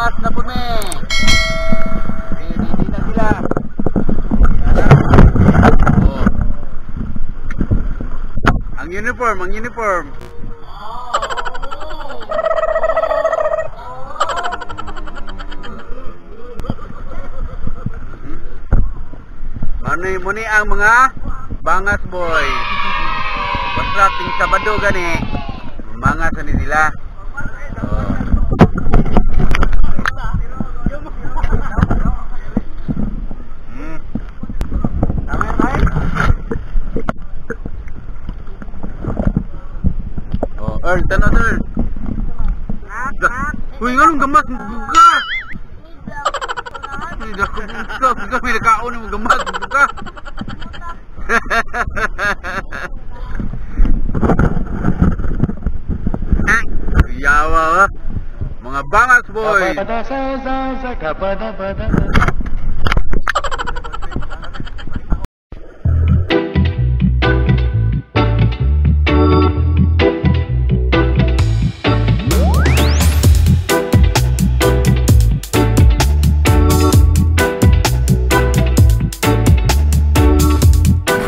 Magbangas na po me. Eh, hindi na sila. Oh. Ang uniform, ang uniform. Ano mo ni ang mga Bangas Boy. Basta ting Sabado gani, mangas ni sila. Oh. Oh, Earl, tanaw Earl. Uy, nganong gamas buka? Uy, dako buka, buka may nakaon mo gamas buka. Yawa, mga Bangas Boys.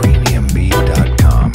Premiumbeat.com.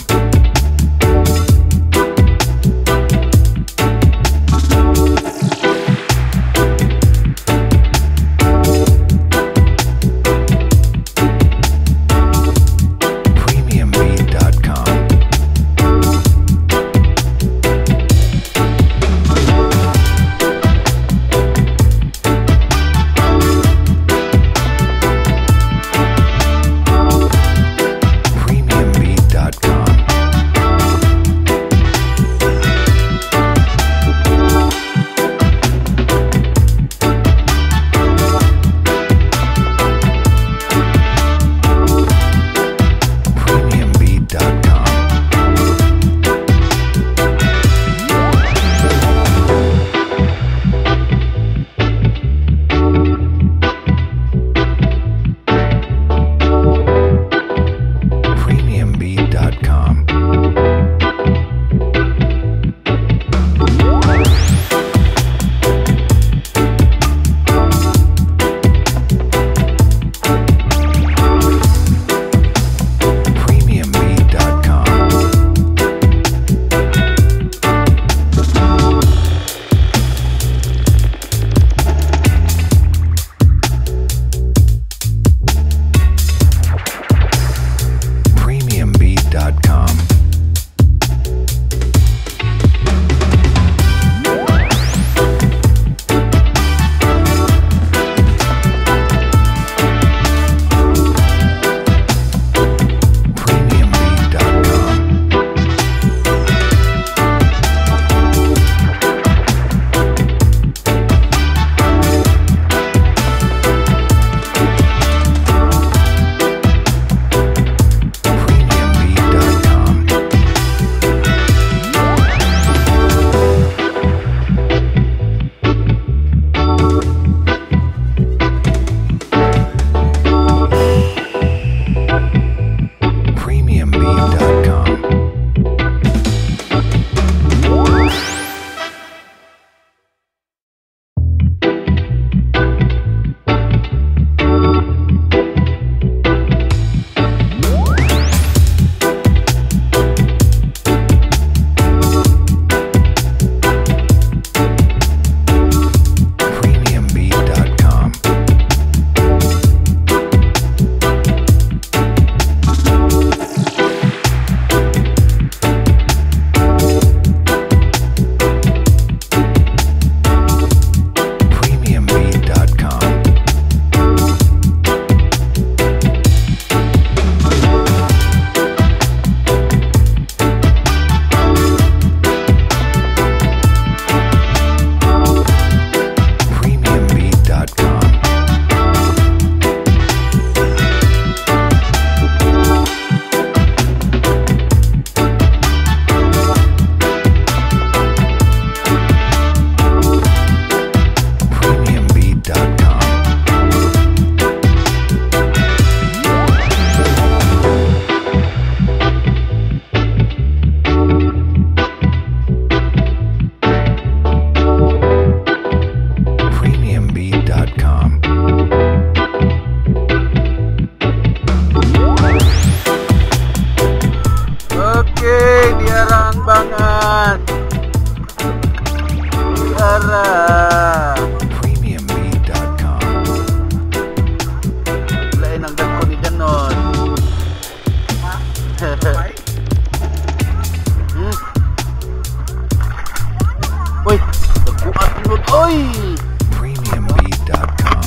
Uy! Premiumbeat.com.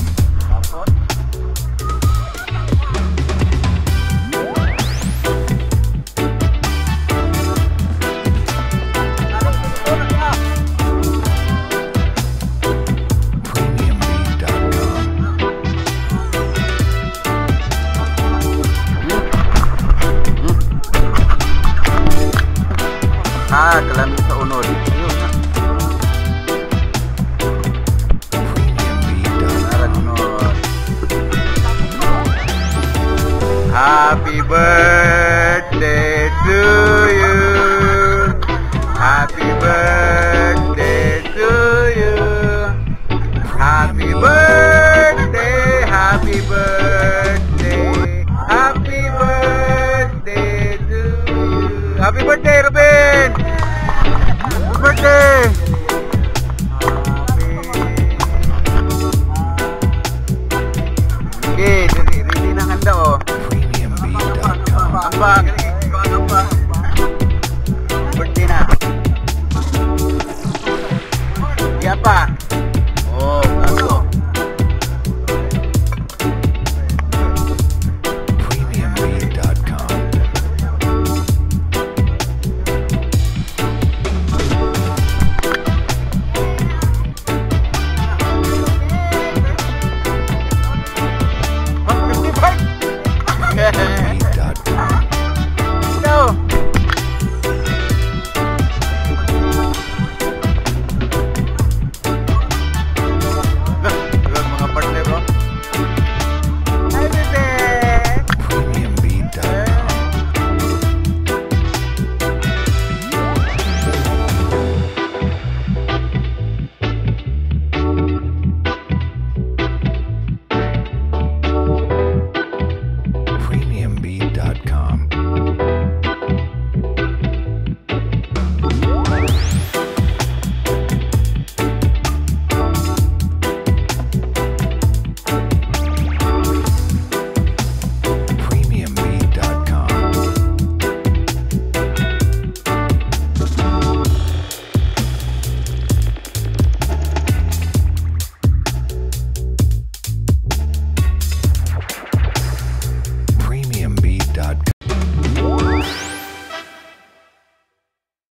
Premiumbeat.com. Ah, kalami sa unod. Ayun na. Premiumbeat.com. Narag unod. Happy birthday to you. Happy birthday to you. Happy birthday, happy birthday, happy birthday to you. Happy birthday, Ruben! Happy birthday! Happy. Okay, ready, ready na handa oh. Premiumbeat.com. Ambag, ambag. Birthday na. Iya pa.